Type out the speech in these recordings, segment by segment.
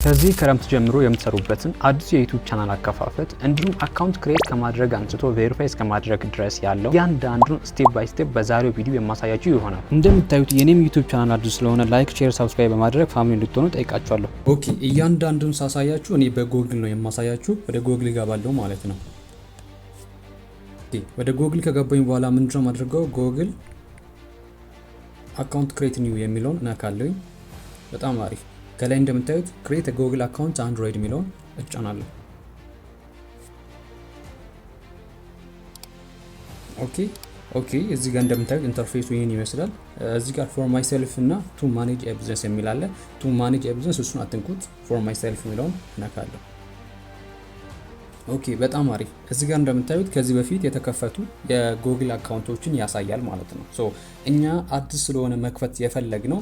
ከዚህ ክረምት ጀምሮ የምትሰሩበትን አዲሱ የ YouTube channel አከፋፈት እንዲሁም account create ከማድረግ አንስቶ verify እስከማድረግ ድረስ ያለው እያንዳንዱን step by step በዛሬው ቪዲዮ የማሳያችሁ ይሆናል። እንደምታዩት የኔም YouTube channel አዲስ ስለሆነ like፣ share፣ subscribe በማድረግ family እንድትሆኑ ጠይቃችኋለሁ። Okay፣ እያንዳንዱን ሳሳያችሁ እኔ በጎግል ነው የማሳያችሁ። ወደ ጎግል እገባለሁ ማለት ነው። ወደ ጎግል ከገባኝ በኋላ ምንድነው የማደርገው? Google account create new የሚለውን እነካለሁኝ። በጣም አሪፍ። ከላይ እንደምታዩት create Google account Android የሚለውን እጫናለሁ። Okay፣ እዚህ ጋር እንደምታዩት interface ኡ ይህን ይመስላል። እዚህ ጋር for myself እና to manage a business የሚል አለ። To manage a business እሱን አትንኩት። For myself የሚለውን እነካለሁ። Okay፣ በጣም አሪፍ። እዚህ ጋር እንደምታዩት ከዚህ በፊት የተከፈቱ የ Google account ኦችን ያሳያል ማለት ነው። So እኛ አዲስ ስለሆነ መክፈት የፈለግነው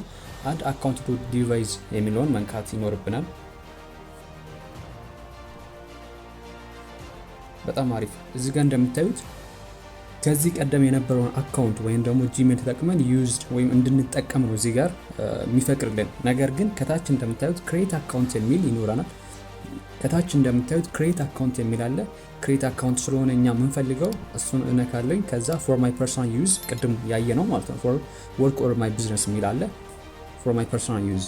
add account to device የሚለውን መንካት ይኖርብናል። በጣም አሪፍ። እዚህ ጋር እንደምታዩት ከዚህ ቀደም የነበረውን account ወይም ደግሞ Gmail ተጠቅመን used ወይም እንድንጠቀም ነው እዚህ ጋር የሚፈቅድልን። ነገር ግን ከታች እንደምታዩት create account የሚል ይኖረናል። ከታች እንደምታዩት create account የሚል አለ። Create account ስለሆነ እኛ የምንፈልገው እሱን እነካለኝ። ከዛ for my personal use ቅድም ያየነው ማለት ነው። For work or my business የሚል አለ። For my personal use፣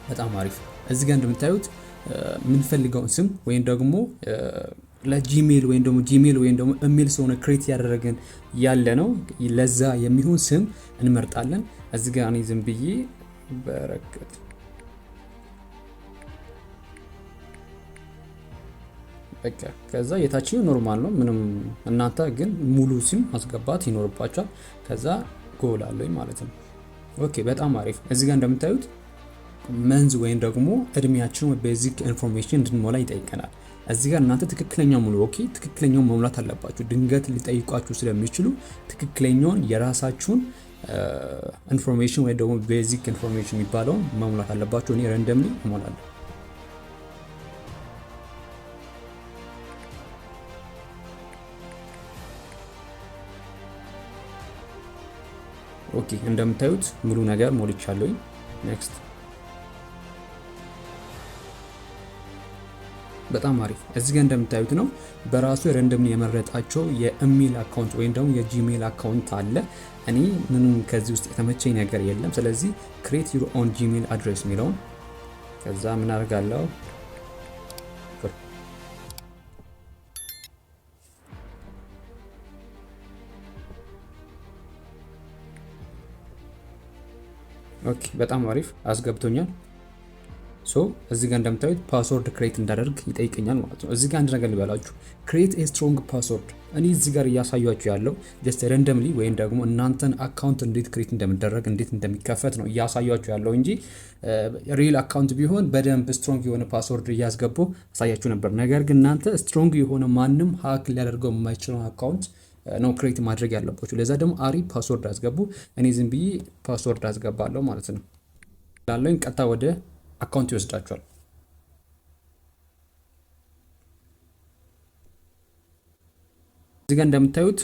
በጣም አሪፍ። እዚህ ጋር እንደምታዩት የምንፈልገውን ስም ወይም ደግሞ ለ Gmail ወይም ደግሞ Gmail ወይም ደግሞ ኢሜል ስለሆነ create ያደረግን ያለ ነው፣ ለዛ የሚሆን ስም እንመርጣለን። እዚህ ጋር እኔ ዝም ብዬ በረከት፣ በቃ ከዛ የታችኛው normal ነው ምንም። እናንተ ግን ሙሉ ስም ማስገባት ይኖርባችኋል። ከዛ go እላለሁኝ ማለት ነው። Okay፣ በጣም አሪፍ። እዚህ ጋር እንደምታዩት month ወይም ደግሞ እድሜያችን basic information እንድንሞላ ይጠይቀናል። እዚህ ጋር እናንተ ትክክለኛው ሙሉ፣ okay፣ ትክክለኛውን መሙላት አለባችሁ። ድንገት ሊጠይቋችሁ ስለሚችሉ ትክክለኛውን የራሳችሁን information ወይም ደግሞ basic information የሚባለውን መሙላት አለባችሁ። እኔ randomly እሞላለሁ። Okay፣ እንደምታዩት ሙሉ ነገር ሞልቻለሁኝ። Next። በጣም አሪፍ። እዚህ ጋር እንደምታዩት ነው፣ በራሱ randomly የመረጣቸው የ email account ወይም ደግሞ የ Gmail account አለ። እኔ ምንም ከዚህ ውስጥ የተመቸኝ ነገር የለም። ስለዚህ create your own Gmail address የሚለውን ከዛ ምን አደርጋለሁ? Okay፣ በጣም አሪፍ፣ አስገብቶኛል። So እዚህ ጋር እንደምታዩት password create እንዳደርግ ይጠይቀኛል ማለት ነው። እዚህ ጋር አንድ ነገር ልበላችሁ፣ create a strong password። እኔ እዚህ ጋር እያሳያችሁ ያለው just randomly ወይም ደግሞ እናንተን account እንዴት create እንደሚደረግ፣ እንዴት እንደሚከፈት ነው እያሳያችሁ ያለው እንጂ real account ቢሆን በደንብ strong የሆነ password እያስገቡ አሳያችሁ ነበር። ነገር ግን እናንተ strong የሆነ ማንም hack ሊያደርገው የማይችለውን account ነው create ማድረግ ያለባችሁ። ለዛ ደግሞ አሪፍ password አስገቡ። እኔ ዝም ብዬ password አስገባለሁ ማለት ነው። ላለኝ ቀጥታ ወደ account ይወስዳችኋል። እዚህ ጋር እንደምታዩት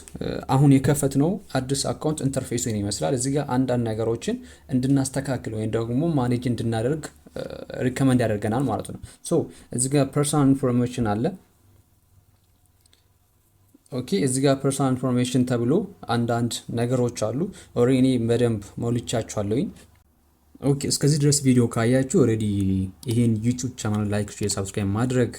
አሁን የከፈትነው አዲስ account interface ኡን ይመስላል። እዚህ ጋር አንዳንድ ነገሮችን እንድናስተካክል ወይም ደግሞ manage እንድናደርግ recommend ያደርገናል ማለት ነው። So እዚህ ጋር personal information አለ። Okay፣ እዚህ ጋር personal information ተብሎ አንዳንድ ነገሮች አሉ። Already እኔ በደንብ ሞልቻቸዋለሁኝ። Okay፣ እስከዚህ ድረስ ቪዲዮ ካያችሁ already ይሄን YouTube channel like፣ share፣ subscribe ማድረግ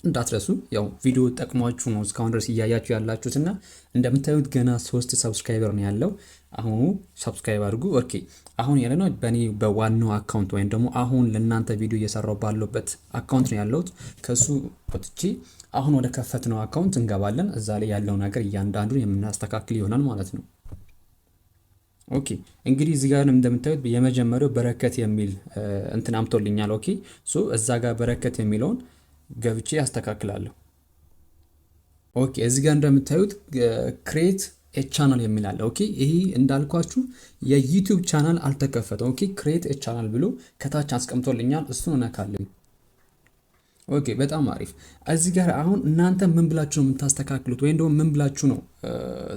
እንዳትረሱ። ያው ቪዲዮ ጠቅሟችሁ ነው እስካሁን ድረስ እያያችሁ ያላችሁት እና እንደምታዩት ገና ሶስት subscriber ነው ያለው። አሁኑ subscribe አድርጉ። Okay፣ አሁን ያለነው በእኔ በዋናው account ወይም ደግሞ አሁን ለእናንተ ቪዲዮ እየሰራው ባለበት account ነው ያለሁት። ከሱ ወጥቼ አሁን ወደ ከፈትነው account እንገባለን። እዛ ላይ ያለው ነገር እያንዳንዱን የምናስተካክል ይሆናል ማለት ነው። Okay፣ እንግዲህ እዚህ ጋር እንደምታዩት የመጀመሪያው በረከት የሚል እንትን አምቶልኛል። Okay፣ so እዛ ጋር በረከት የሚለውን ገብቼ ያስተካክላለሁ። Okay፣ እዚህ ጋር እንደምታዩት create a channel የሚል አለ። Okay፣ ይሄ እንዳልኳችሁ የ YouTube channel አልተከፈተም። Okay፣ create a channel ብሎ ከታች አስቀምጦልኛል። እሱን እነካለሁ። Okay፣ በጣም አሪፍ። እዚህ ጋር አሁን እናንተ ምን ብላችሁ ነው የምታስተካክሉት ወይም ደግሞ ምን ብላችሁ ነው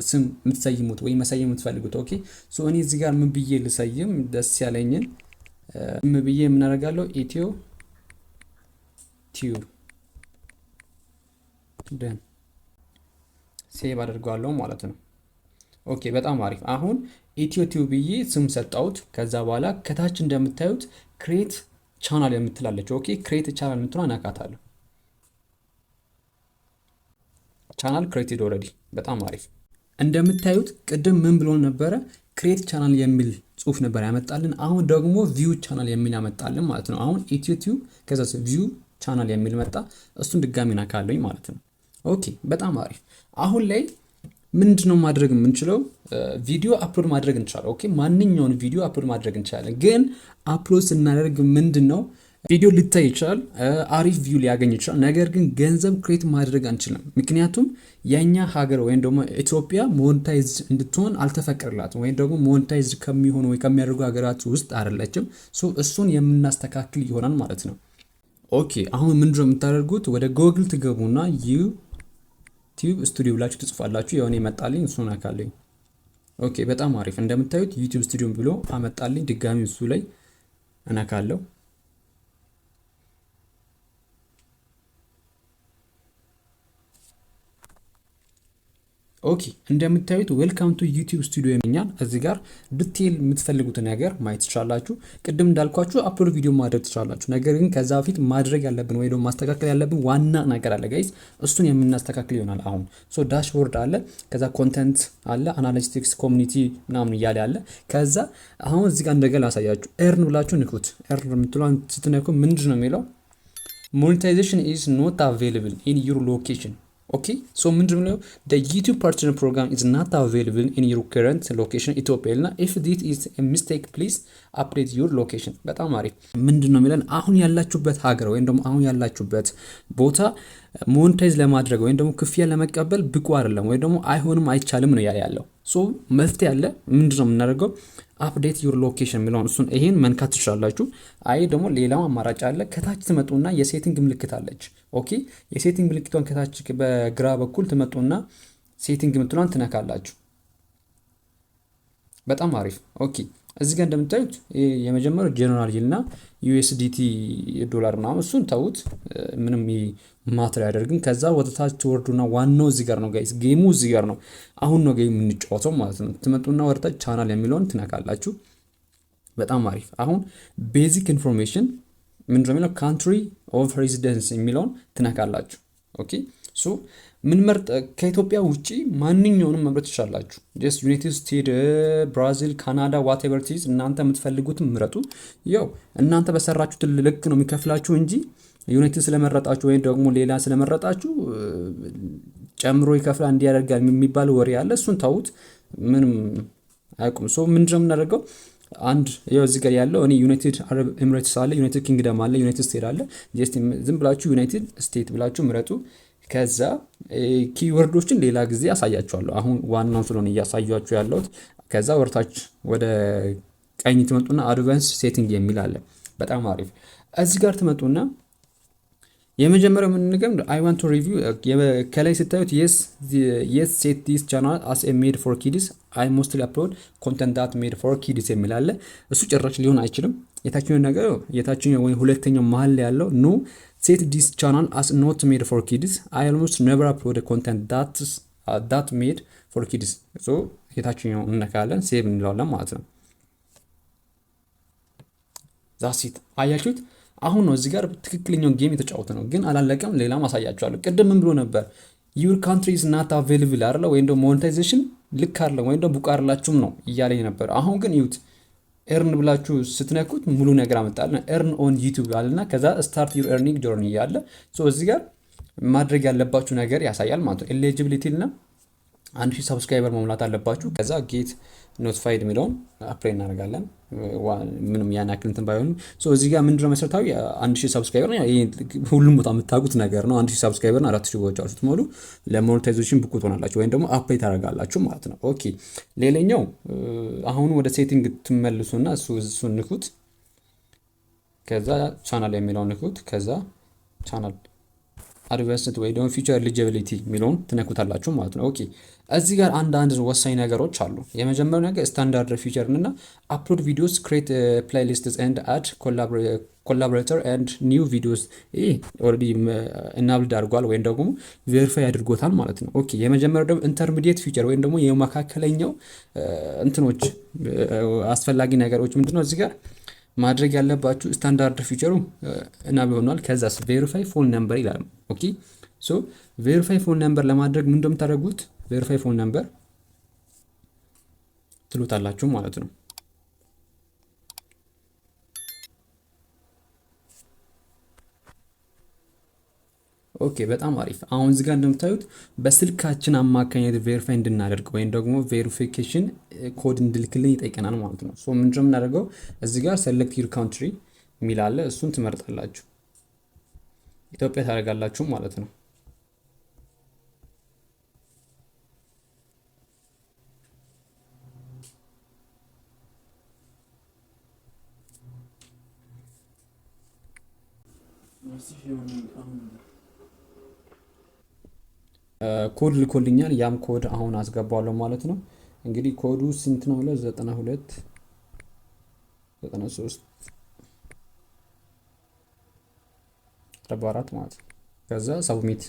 ስም የምትሰይሙት ወይም መሰየም የምትፈልጉት? Okay፣ so እኔ እዚህ ጋር ምን ብዬ ልሰይም? ደስ ያለኝን ብዬ የምናደርጋለው ኢትዮ ቲዩብ፣ done፣ save አድርገዋለሁ ማለት ነው። Okay፣ በጣም አሪፍ። አሁን ኢትዮ ቲዩብ ብዬ ስም ሰጠሁት። ከዛ በኋላ ከታች እንደምታዩት create channel የምትላለች። Okay፣ create channel የምትለዋን እነካታለሁ። Channel created already። በጣም አሪፍ። እንደምታዩት ቅድም ምን ብሎ ነበረ? Create channel የሚል ጽሁፍ ነበር ያመጣልን። አሁን ደግሞ view channel የሚል ያመጣልን ማለት ነው። አሁን ኢትዮ ቲዩብ ከዛ view channel የሚል መጣ። እሱን ድጋሚ ነካለኝ ማለት ነው። Okay፣ በጣም አሪፍ። አሁን ላይ ምንድን ነው ማድረግ የምንችለው? ቪዲዮ upload ማድረግ እንችላለን። Okay፣ ማንኛውን ቪዲዮ upload ማድረግ እንችላለን። ግን upload ስናደርግ ምንድን ነው፣ ቪዲዮ ሊታይ ይችላል፣ አሪፍ view ሊያገኝ ይችላል። ነገር ግን ገንዘብ create ማድረግ አንችልም። ምክንያቱም የእኛ ሀገር ወይም ደግሞ ኢትዮጵያ monetize እንድትሆን አልተፈቀደላትም፣ ወይም ደግሞ monetize ከሚሆኑ ወይ ከሚያደርጉ ሀገራት ውስጥ አይደለችም። So እሱን የምናስተካክል ይሆናል ማለት ነው። Okay፣ አሁን ምንድነው የምታደርጉት? ወደ ጎግል ትገቡና YouTube Studio ብላችሁ ትጽፋላችሁ። የሆነ ይመጣልኝ፣ እሱን ነካለኝ። Okay፣ በጣም አሪፍ። እንደምታዩት YouTube Studio ብሎ አመጣልኝ። ድጋሚ እሱ ላይ እነካለሁ። Okay፣ እንደምታዩት welcome to YouTube Studio የሚኛል። እዚህ ጋር detail የምትፈልጉትን ነገር ማየት ትችላላችሁ። ቅድም እንዳልኳችሁ upload ቪዲዮ ማድረግ ትችላላችሁ። ነገር ግን ከዛ በፊት ማድረግ ያለብን ወይ ደግሞ ማስተካከል ያለብን ዋና ነገር አለ guys፣ እሱን የምናስተካክል ይሆናል። አሁን so dashboard አለ፣ ከዛ content አለ፣ analytics፣ community ምናምን እያለ አለ። ከዛ አሁን እዚህ ጋር እንደገና ላሳያችሁ። Earn ብላችሁ ንኩት። Earn የምትለዋን ስትነኩ ምንድን ነው የሚለው? Monetization is not available in your location። Okay፣ so ምንድን ነው፣ the YouTube Partner Program is not available in your current location ኢትዮጵያ ይልና if this is a mistake, please update your location። በጣም አሪፍ። ምንድን ነው የሚለን? አሁን ያላችሁበት ሀገር ወይም ደግሞ አሁን ያላችሁበት ቦታ monetize ለማድረግ ወይም ደግሞ ክፍያ ለመቀበል ብቁ አይደለም ወይም ደግሞ አይሆንም፣ አይቻልም ነው ያለው። So መፍትሄ አለ። ምንድን ነው የምናደርገው? Update your location የሚለውን እሱን ይሄን መንካት ትችላላችሁ። አይ ደግሞ ሌላው አማራጭ አለ። ከታች ትመጡና የ setting ምልክት አለች። Okay፣ የ setting ምልክቷን ከታች በግራ በኩል ትመጡና setting ምትሏን ትነካላችሁ። በጣም አሪፍ። Okay፣ እዚህ ጋር እንደምታዩት የመጀመሪያው ጀነራል ይልና USDT ዶላር ምናምን እሱን ተዉት፣ ምንም matter አያደርግም። ከዛ ወደ ታች ትወርዱና ዋናው እዚህ ጋር ነው guys፣ game ኡ እዚህ ጋር ነው። አሁን ነው game የምንጫወተው ማለት ነው። ትመጡና ወደ ታች ቻናል የሚለውን ትነካላችሁ። በጣም አሪፍ። አሁን basic information ምንድነው የሚለው፣ country of residence የሚለውን ትነካላችሁ። Okay፣ so ምን መርጥ፣ ከኢትዮጵያ ውጪ ማንኛውንም መምረጥ ትችላላችሁ። Just United States፣ ብራዚል፣ ካናዳ፣ whatever it is፣ እናንተ የምትፈልጉትን ምረጡ። ያው እናንተ በሰራችሁት ልክ ነው የሚከፍላችሁ እንጂ ዩናይትድ ስለመረጣችሁ ወይም ደግሞ ሌላ ስለመረጣችሁ ጨምሮ ይከፍላል እንዲያደርጋል የሚባል ወሬ አለ። እሱን ተዉት፣ ምንም አያውቁም። So ምንድነው የምናደርገው? አንድ ያው እዚህ ጋር ያለው እኔ United Arab Emirates አለ፣ United Kingdom አለ፣ United States አለ። Just ዝም ብላችሁ United States ብላችሁ ምረጡ። ከዛ keyword ኦችን ሌላ ጊዜ አሳያችኋለሁ። አሁን ዋናው ስለሆነ እያሳያችሁ ያለሁት። ከዛ ወደታች ወደ ቀኝ ትመጡና advanced setting የሚል አለ። በጣም አሪፍ። እዚህ ጋር ትመጡና የመጀመሪያው የምንገም I want to review፣ ከላይ ስታዩት yes, set this channel as a made for kids, I mostly upload content that made for kids የሚል አለ። እሱ ጭራሽ ሊሆን አይችልም። የታችኛው ነገር የታችኛው ወይ ሁለተኛው መሀል ላይ ያለው no, set this channel as not made for kids, I almost never upload content that made for kids። So የታችኛው እነካለን፣ save እንለዋለን ማለት ነው። That's it፣ አያችሁት? አሁን ነው እዚህ ጋር ትክክለኛውን game የተጫወተ ነው፣ ግን አላለቀም። ሌላም አሳያችኋለሁ። ቅድም ምን ብሎ ነበር? Your country is not available አይደለ? ወይም ደግሞ monetization ልክ አይደለም ወይም ደግሞ ብቁ አይደላችሁም ነው እያለኝ ነበር። አሁን ግን እዩት፣ earn ብላችሁ ስትነኩት ሙሉ ነገር አመጣልና earn on YouTube አለና ከዛ start your earning journey እያለ እዚህ ጋር ማድረግ ያለባችሁ ነገር ያሳያል ማለት ነው። Eligibility እና 1000 subscriber መሙላት አለባችሁ። ከዛ get notified የሚለውን apply እናደርጋለን። ምንም ያን ያክል እንትን ባይሆንም እዚህ ጋር ምንድነው መሰረታዊ 1000 subscriber ሁሉም ቦታ የምታውቁት ነገር ነው። 1000 subscriber እና 4000 watch ስትሞሉ ለ monetization ብቁ ትሆናላችሁ ወይም ደግሞ apply ታደርጋላችሁ ማለት ነው። Okay፣ ሌላኛው አሁን ወደ setting ትመልሱና እሱን ንኩት። ከዛ ቻናል የሚለውን ንኩት። ከዛ channel Advanced ወይ ደግሞ feature eligibility የሚለውን ትነኩታላችሁ ማለት ነው። Okay፣ እዚህ ጋር አንዳንድ ወሳኝ ነገሮች አሉ። የመጀመሪያው ነገር standard feature እና upload videos፣ create playlists and add collaborator and new videos። ይህ already enabled አድርጓል ወይም ደግሞ verify አድርጎታል ማለት ነው። Okay፣ የመጀመሪያው ደግሞ intermediate feature ወይም ደግሞ የመካከለኛው እንትኖች አስፈላጊ ነገሮች ምንድነው? እዚህ ጋር ማድረግ ያለባችሁ standard feature ኡ enable ሆኗል። ከዛስ verify phone number ይላል። Okay፣ so verify phone number ለማድረግ ምን እንደምታደርጉት verify phone number ትሉታላችሁ ማለት ነው። Okay፣ በጣም አሪፍ። አሁን እዚህ ጋር እንደምታዩት በስልካችን አማካኝነት verify እንድናደርግ ወይም ደግሞ verification code እንድልክልን ይጠይቀናል ማለት ነው። So ምንድነው የምናደርገው? እዚህ ጋር select your country የሚል አለ። እሱን ትመርጣላችሁ። ኢትዮጵያ ታደርጋላችሁ ማለት ነው። ኮድ ልኮልኛል። ያም ኮድ አሁን አስገባዋለሁ ማለት ነው። እንግዲህ ኮዱ ስንት ነው? 92 93 44 ማለት ነው። ከዛ submit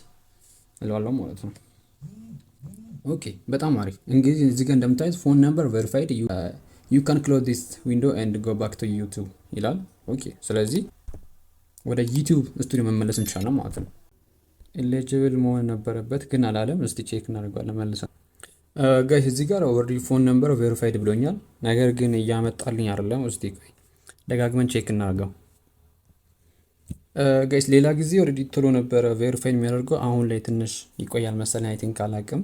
እለዋለሁ ማለት ነው። Okay፣ በጣም አሪፍ። እንግዲህ እዚህ ጋር እንደምታዩት phone number verified፣ you can close this window and go back to YouTube ይላል። Okay፣ ስለዚህ ወደ YouTube Studio መመለስ እንችላለን ማለት ነው። Eligible መሆን ነበረበት ግን አላለም። እስቲ check እናደርገዋለን መልሰን። Guys፣ እዚህ ጋር already phone number verified ብሎኛል። ነገር ግን እያመጣልኝ አይደለም። እስቲ ቆይ ደጋግመን check እናደርገው guys። ሌላ ጊዜ already ቶሎ ነበረ verify የሚያደርገው፣ አሁን ላይ ትንሽ ይቆያል መሰለኝ። I think፣ አላቅም።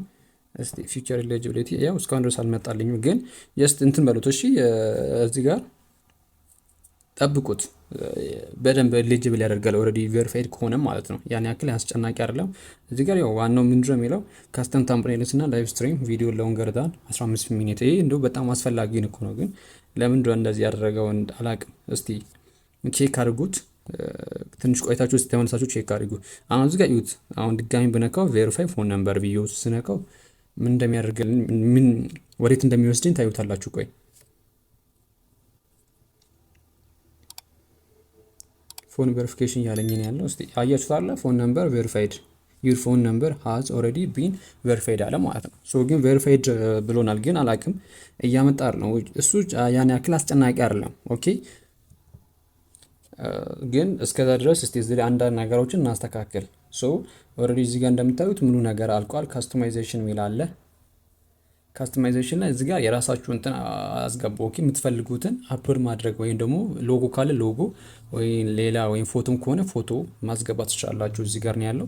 እስቲ feature eligibility ያው እስካሁን ድረስ አልመጣልኝም፣ ግን just እንትን በሉት እሺ። እዚህ ጋር ጠብቁት፣ በደንብ eligible ያደርጋል already verified ከሆነ ማለት ነው። ያን ያክል አስጨናቂ አይደለም። እዚህ ጋር ያው ዋናው ምንድነው የሚለው custom thumbnails እና live stream video longer than 15 minute። ይሄ እንደው በጣም አስፈላጊ እኮ ነው፣ ግን ለምንድነው እንደዚህ ያደረገው አላቅም። እስቲ check አድርጉት። ትንሽ ቆይታችሁ ውስጥ ተመልሳችሁ check አድርጉ። አሁን እዚህ ጋር እዩት። አሁን ድጋሚ ብነካው verify phone number ብዬ ስነካው ምን እንደሚያደርግልኝ፣ ምን ወዴት እንደሚወስደኝ ታዩታላችሁ። ቆይ፣ phone verification እያለኝ ነው ያለው። እስቲ አያችሁት አለ phone number verified፣ your phone number has already been verified አለ ማለት ነው። So ግን verified ብሎናል፣ ግን አላቅም እያመጣ ነው እሱ፣ ያን ያክል አስጨናቂ አይደለም። Okay፣ ግን እስከዛ ድረስ እስቲ እዚህ ላይ አንዳንድ ነገሮችን እናስተካክል። So already እዚህ ጋር እንደምታዩት ሙሉ ነገር አልቋል። Customization የሚል አለ። Customization ላይ እዚህ ጋር የራሳችሁ እንትን አስገቡ። Okay፣ የምትፈልጉትን upload ማድረግ ወይም ደግሞ ሎጎ ካለ ሎጎ ወይ ሌላ ወይም ፎቶም ከሆነ ፎቶ ማስገባት ትችላላችሁ። እዚህ ጋር ነው ያለው።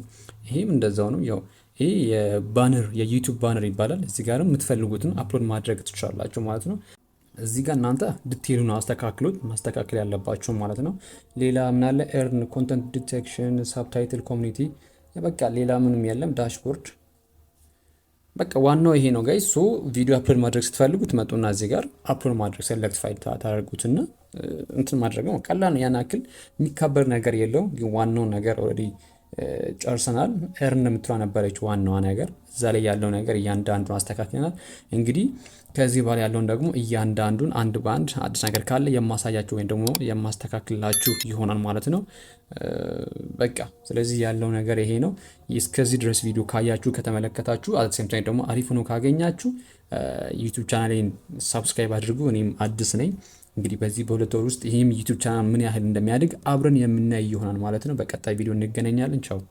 ይሄም እንደዛው ነው። ያው ይሄ የ banner የ YouTube banner ይባላል። እዚህ ጋርም የምትፈልጉትን upload ማድረግ ትችላላችሁ ማለት ነው። እዚህ ጋር እናንተ detail ኡን አስተካክሉት፣ ማስተካከል ያለባችሁ ማለት ነው። ሌላ ምናለ? Earn፣ content detection፣ subtitle፣ community፣ በቃ ሌላ ምንም የለም። Dashboard፣ በቃ ዋናው ይሄ ነው guys። So ቪዲዮ upload ማድረግ ስትፈልጉ ትመጡና እዚህ ጋር upload ማድረግ select file ታደርጉትና እንትን ማድረግ ነው። ቀላል ነው። ያን ያክል የሚካበር ነገር የለውም። ግን ዋናው ነገር already ጨርሰናል። Earn የምትሏ ነበረች ዋናዋ ነገር። እዛ ላይ ያለው ነገር እያንዳንዱን አስተካክለናል። እንግዲህ ከዚህ በኋላ ያለውን ደግሞ እያንዳንዱን አንድ በአንድ አዲስ ነገር ካለ የማሳያችሁ ወይም ደግሞ የማስተካክልላችሁ ይሆናል ማለት ነው። በቃ ስለዚህ ያለው ነገር ይሄ ነው። እስከዚህ ድረስ ቪዲዮ ካያችሁ፣ ከተመለከታችሁ፣ at same time ደግሞ አሪፍ ሆኖ ካገኛችሁ YouTube channel ኤን subscribe አድርጉ። እኔም አዲስ ነኝ። እንግዲህ በዚህ በ2 ወር ውስጥ ይህም YouTube channel ምን ያህል እንደሚያድግ አብረን የምናይ ይሆናል ማለት ነው። በቀጣይ ቪዲዮ እንገናኛለን። ቻው።